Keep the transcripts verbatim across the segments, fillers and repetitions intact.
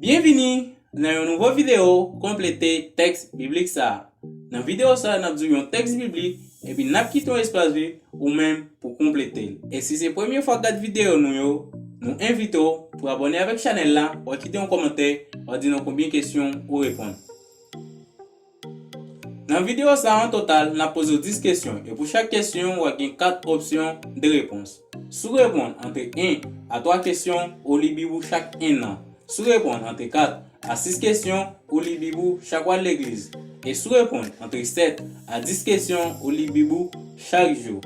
Byenvini nan yon nouvo videyo Konplete tèks biblik sa a. Nan videyo sa a, n ap di w yon tèks biblik, epi n ap kite yon espas vid ou menm pou konplete l. E si se premye fwa w ap gade videyo nou yo, nou envite w pou abòne avèk chanèl la, w a kite yon kòmantè, w a di nou konbyen kesyon ou reponn. Nan videyo sa a, an total, n ap poze w dis kesyon, e pou chak kesyon, w a gen kat opsyon de repons. Si w reponn ant en a twa kesyon, ou li Bib ou chak en an. Si w reponn ant kat a sis kesyon, ou li Bib ou chak w al legliz. E si w reponn ant sèt a dis kesyon, ou li Bib ou chak jou.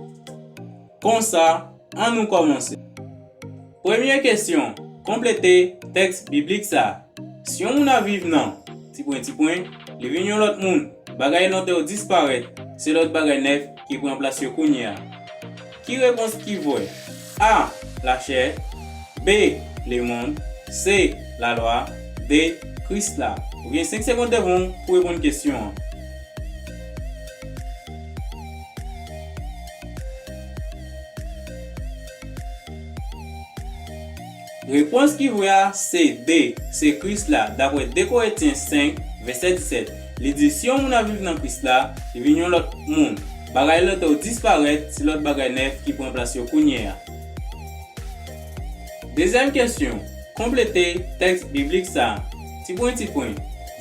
Konsa, ann nou kòmanse. Premye kesyon, konplete tèks biblik sa a. Si yon moun ap viv nan, ti pwen, ti pwen, li vin yon lòt moun, bagay lontan yo disparèt, se lòt bagay nèf ki pran plas yo kounye a. Ki repons ki vrè? A, lachè. B, lemonn. C, lalwa. D, Kris la. Ou gen senk segonn devan w pou reponn kesyon an. Repons ki vrè a se D, se Kris la, dapre de Korentyen senk, vèsè disèt. Li di, si yon moun ap viv nan Kris la, li vin yon lòt moun. Bagay lontan yo disparèt, se lòt bagay nèf ki pran plas yo kounye a. Dezyèm kesyon, konplete tèks biblik sa a. Ti pwen, ti pwen.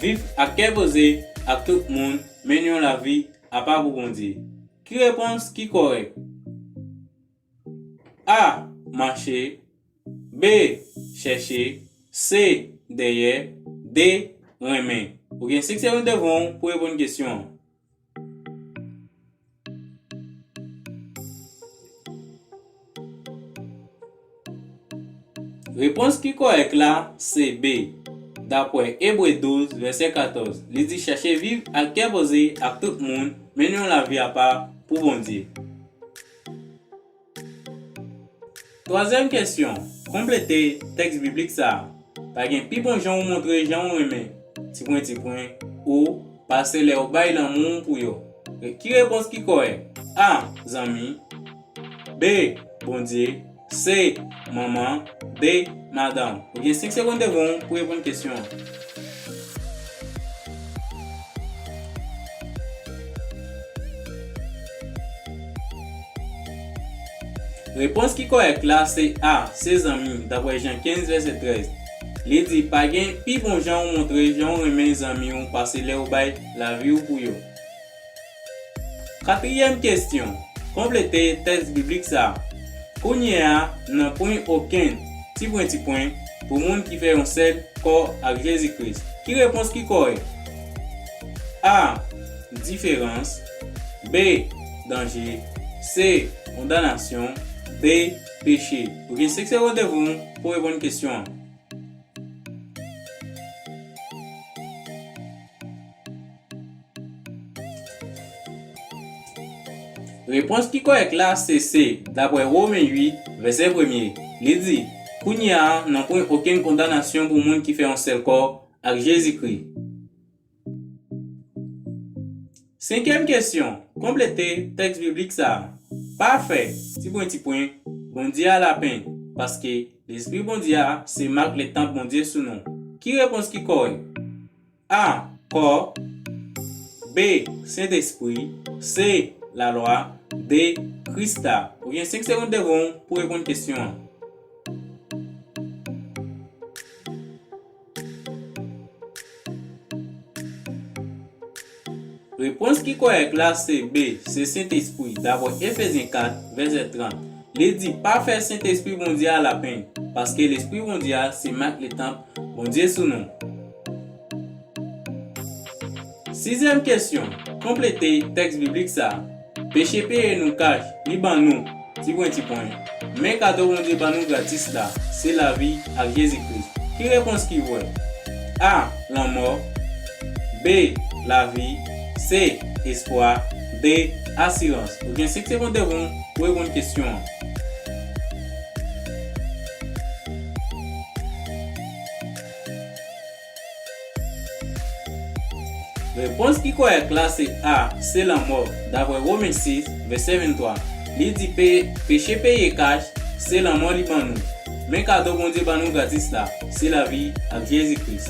Viv ak kè poze ak tout moun, mennen yon lavi apa pou Bondye. Ki repons ki kòrèk? A, mache. B, chèche. C, dèyè. D, renmen. Ou gen senk segonn devan w pou reponn kesyon an. Repons ki kòrèk la se B. Dapre Ebre douz, vèsè katòz, li di, chache viv ak kè poze ak tout moun, mennen yon lavi apa pou Bondye. Twazyèm kesyon, konplete tèks biblik sa a. Pa gen pi bon jan ou montre jan ou renmen ti pwen ti pwen ou pase lè ou bay lanmou w pou yo. Ki repons ki kòrèk? A, zanmi. B, Bondye. C, manman. D, madanm. Ou gen senk segonn devan w pou reponn kesyon an. Repons ki kòrèk la se A, se zanmi, dapre Jan kenz, vèsè trèz. Li di, pa gen pi bon jan ou montre jan ou renmen zanmi w pase lè ou bay lavi w pou yo. Katriyèm kesyon, konplete tèks biblik sa a. Kounye a, nan pwen okenn ti pwen ti pwen pou moun ki fè yon sèl kò ak Jezi Kris. Ki repons ki kòrèk? A, diferans. B, danje. C, kondanasyon. D, peche. Ou gen senk segonn devan w pou reponn kesyon an. Repons ki kòrèk la se C, dapre Women uit, vèsè premye. Li di, kounye a, nan pwen okenn kondanasyon pou moun ki fè yon sèl kò ak Jezikri. Senkyèm kesyon, konplete tèks biblik sa a. Pa fè, ti pwen, ti pwen, Bondye a lapenn, paske Lespri Bondye a se mak letanp Bondye sou nou. Ki repons ki kòrèk? A, kò. B, Sentespri. C, lalwa. D, Kris la. Ou gen senk segonn devan w pou reponn kesyon an. Repons ki kòrèk la se B, se Sentespri, dapre Efezyen kat, vèsè trant. Li di, pa fè Sentespri Bondye a lapenn, paske Lespri Bondye a se mak letanp Bondye sou nou. Sizyèm kesyon, konplete tèks biblik sa a. Peche peye nou kach, li ban nou, ti pwen, ti pwen. Men kado Bondye ban nou gratis la, se lavi ak Jezi Kris. Ki repons ki vrè? A, lanmò. B, lavi. C, espwa. D, asirans. Ou gen senk segonn devan w pou reponn kesyon an. Repons ki kòrèk la se A, se lanmò, dapre Women sis, vèsè venntwa. Li di pe, peche peye kach, se lanmò li ban nou. Men kado Bondye ban nou gratis la, se lavi ak Jezi Kris.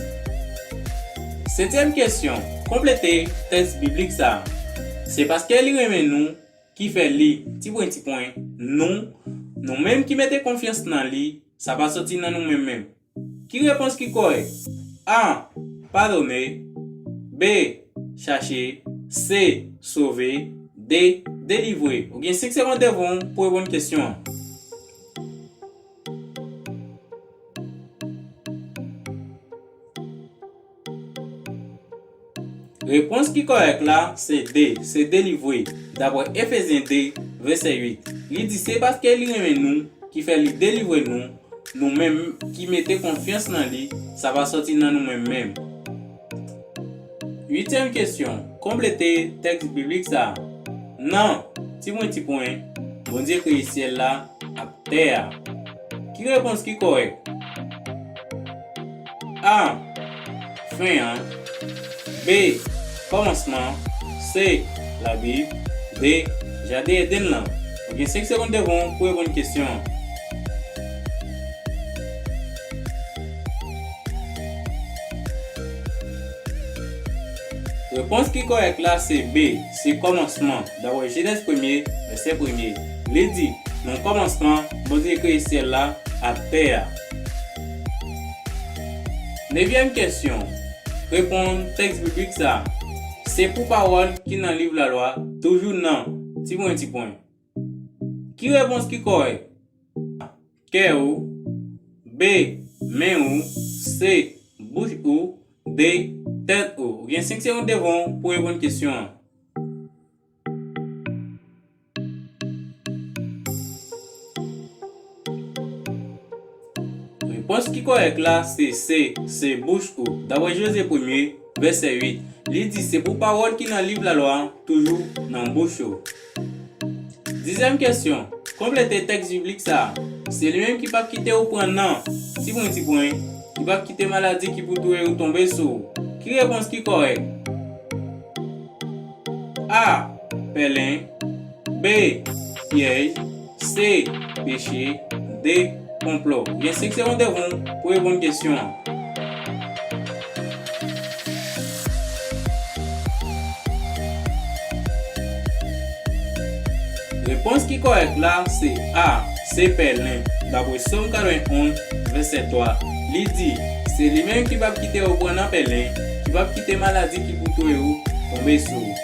Sentyèm kesyon, konplete tèks biblik sa a. Se paske li renmen nou ki fè li, ti pwen, ti pwen, nou, nou menm ki mete konfyans nan li, sa pa soti nan nou menm menm. Ki repons ki kòrèk? A, padone. B, chache. C, sove. D, delivre. Ou gen senk segonn devan w pou reponn kesyon an. Repons ki kòrèk la se D, se delivre, dapre Efezyen de, vèsè uit. Li di se paske li renmen nou ki fè li delivre nou, nou menm ki mete konfyans nan li, sa pa soti nan nou menm menm. Uityèm kesyon, konplete tèks biblik sa a. Nan, ti pwen, ti pwen, Bondye kreye syèl la ak tè a. Ki repons ki kòrèk? A, fen an. B, kòmansman. C, Labib. D, jaden Edenn lan. Ou gen senk segonn devan w pou reponn kesyon an. Repons ki kòrèk la se B, se kòmansman, dapre Jenèz premye, vèsè premye. Li di, nan kòmansman, Bondye kreye syèl la ak tè a. Nevyèm kesyon, reponn tèks biblik sa a. Se pou pawòl ki nan liv Lalwa toujou nan, ti pwen, ti pwen. Ki repons ki kòrèk? Kè ou. B, men ou. C, bouch ou. D, tèt ou. Ou gen senk segonn devan w pou reponn kesyon an. Repons ki kòrèk la se C, se bouch ou. Dapre Jozye premye, vèsè uit, li di se pou pawòl ki nan liv Lalwa toujou nan bouch ou. Dizyèm kesyon, konplete tèks biblik sa a. Se li menm ki p ap kite ou pran nan, ti pwen, ti pwen, ki p ap kite maladi ki pou touye ou tonbe sou ou. Ki repons ki kòrèk? A, pèlen. B, pyèj. C, peche. D, konplo. Gen senk segonn devan w pou reponn kesyon an. Repons ki kòrèk la se A, se pèlen. Dapre Sòm katrevenn onz, vèsè twa, li di, se li menm ki p ap kite ou pran nan pèlen, ki p ap kite maladi ki pou touye ou tonbe sou ou.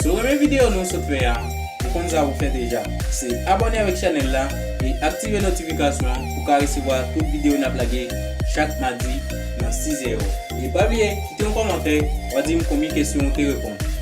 Si w renmen videyo nou sot fè a, ou konn sa pou fè deja. Se abòne avèk chanèl la e aktive notifikasyon an pou w ka resevwa tout videyo n ap lage chak madi nan sizè yo. E pa bliye kite yon kòmantè, w a di m konbyen kesyon ou te reponn.